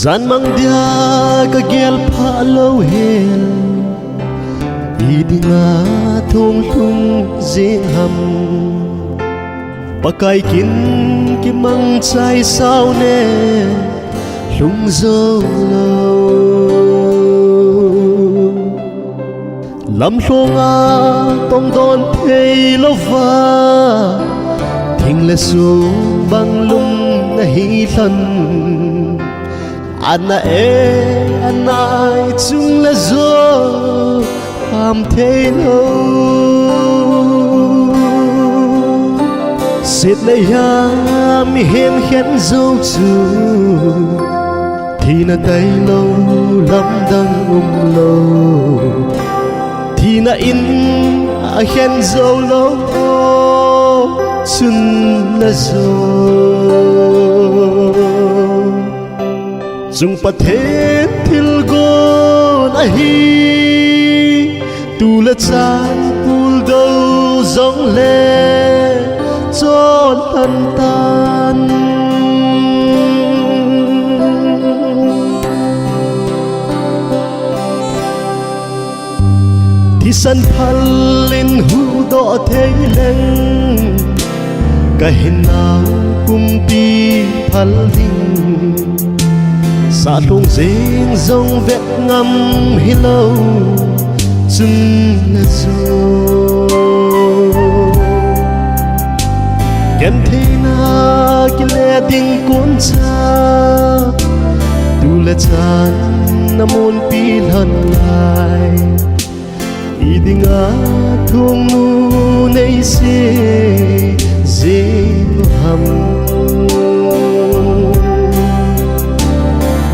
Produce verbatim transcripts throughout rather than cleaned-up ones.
Jan mang dia ka gel pha lou hel, i dinga thong lhung jing ham. Pakai kin kimang chai sao ne lhung jou lou. Lam lhonga tong don thei louva, thing le song bang lum na hi lhon. Ana e, ana e chung le jo ham thei lou. Sit le ya mi hem khen jou chu. Thina tailou, lamdang umlou. Thina in akhen jou lou, chun na jo. Chung Pathen thilgon ahi. Tu le chan pul dou jong le chon lhan tan. Thisan phal in huhdoh thei leng, ka hinna pumpi phal ding. Sahlong jeng jong vet ngam hilou, chun na jo. Gentheina kile ding koncha, tu le chan na munpi lhon lai. I dinga thongnu nei se jing ham.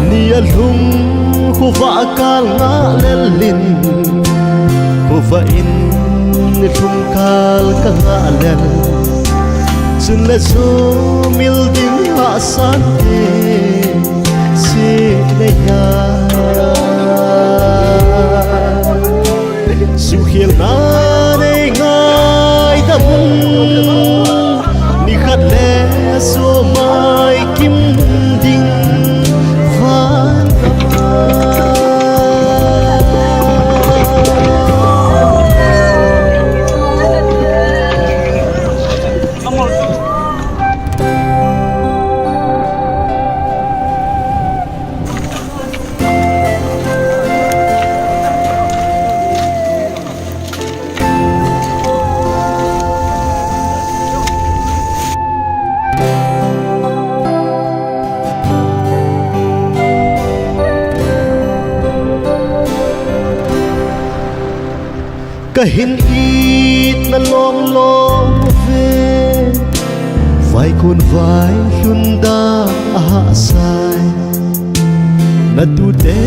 Ni alhung khovah kal ngah lel in, khovah in ni lhung kal ka ngah lel. Chun le jo mil ding hahsat te se le ya. Sukhelna nei ngaidam un, nikhat le jo mai kim ding vang. Ka hin it na lom lom ve, vaikon vailhun da a hahsai. Na tute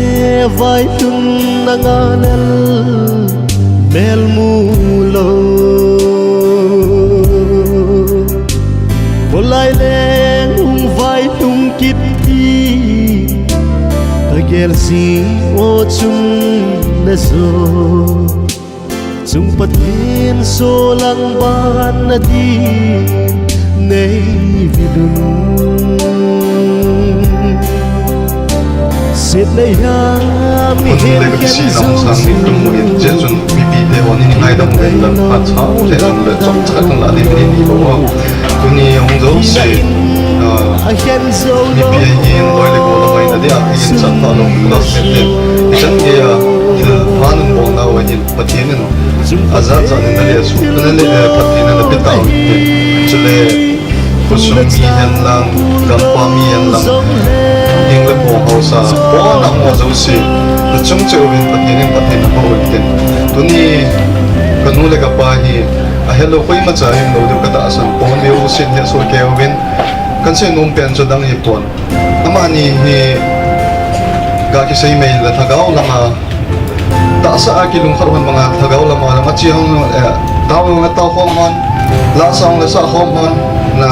vailhun na ngah lel mel mu lou. Kholai leng hung vailhung kit in, ka gel jing o chun na jo. Chung Pathen solang ban na din nei vil un. Sit le ya mi hen khen zo. Sang ni tum mu in, je chun mipi te hon in ngaidam ve, dan phat chau le chun le chom chak chun la ni ni ni lo. Tuni hung jouse, ah, mipi ahin loi le gol a ngaina dia, ahin chan pha lou, last minute te. Ichan geiya, thil pha nun bol nau ahin, Pathen in ajat jat in naleh suh, naleh, eh, Pathen in napeh tau hite. Chule, khosung mi hen lang, gampa mi hen lang, ding le po haosa, pon a um jouse, nachung cheh uvin Pathen in phatthei naboh uvin tin. Tuni, kanu le kapa hi, ahelou koima cha hing lou diu katahsan, pon diu sin hesoh kei uvin, kahin sei nom pen chu dang hipon. Amani hi ga kisei mai le lhagao lama, tahsa a kilungkhat hon banga lhagao lama, lama chi hon, eh, tao le tao khom hon, la sa hon le sa khom hon, na,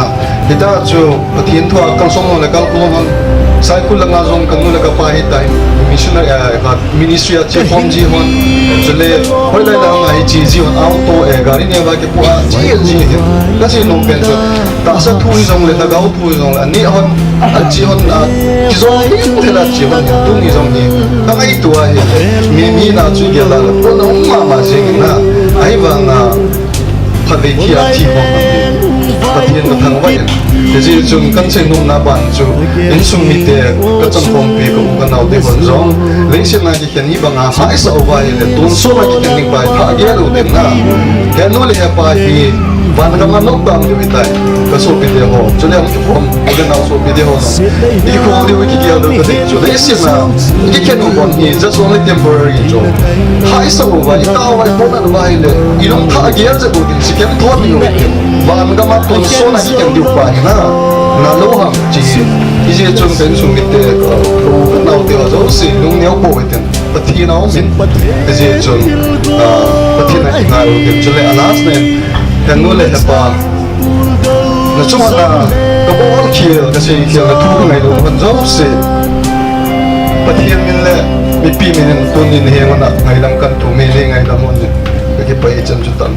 hita chu Pathen thu a kalson hon le kalson hon, Saikul langa jong kanu le kapa hitia hi missionary, eh, ka ministry a che khom ji hon. Chule hoilai langa hi che ji hon auto, eh, gari neo va kipoh a che ji hin. Kache nom pen chu tahsa thu hijongle, lhagao thu hijongle, ani hon, ache hon, a, kijong hi thela che hon, tuni jong hi. Ka ngaito a hi. Mi, mi na chu gel a la, pona um mama jing na. Ahivanga, phatthei thi a thi hon, Pathen kathangvah in. Hijeh chun kasei nom na ban chu, insung mite, kachangkhompi, ka u kanao te hon jong, leiset a kikhen hi banga hahsat uva ahile, tonsot a kikhen ding pa hi thah gel u tin na. Henu le hepa hi, van gam a nop dam diu hitai, ka sopite ho. Chule hung kikhom, u le nao sopite ho. I khol diu, i kigel diu ka ding chu. Leiset a, i kikhen u bon hi, just only temporary chu. Hahsat uva, i tao uva, i pona uva ahile, i lung thah gel jeh u tin, sikem thon diu. Van gam a tonsot a kikhen diu pa hi na. Na lou ham chi. Hijeh chun ka insung mite, ka u kanao te ho jouse, lung neo pou hitin. Pathen a um in, hijeh chun, ah, Pathen a kingai u tin, chule a last nin, henu le hepa, na chunga na, ka bol khel, ka sei khel, na thu ka ngailou hon jouse, Pathen min le mipi min in tuni nahenga na ngailam kan thu, mi le ngailam hon in, ka kipah chan chu tam.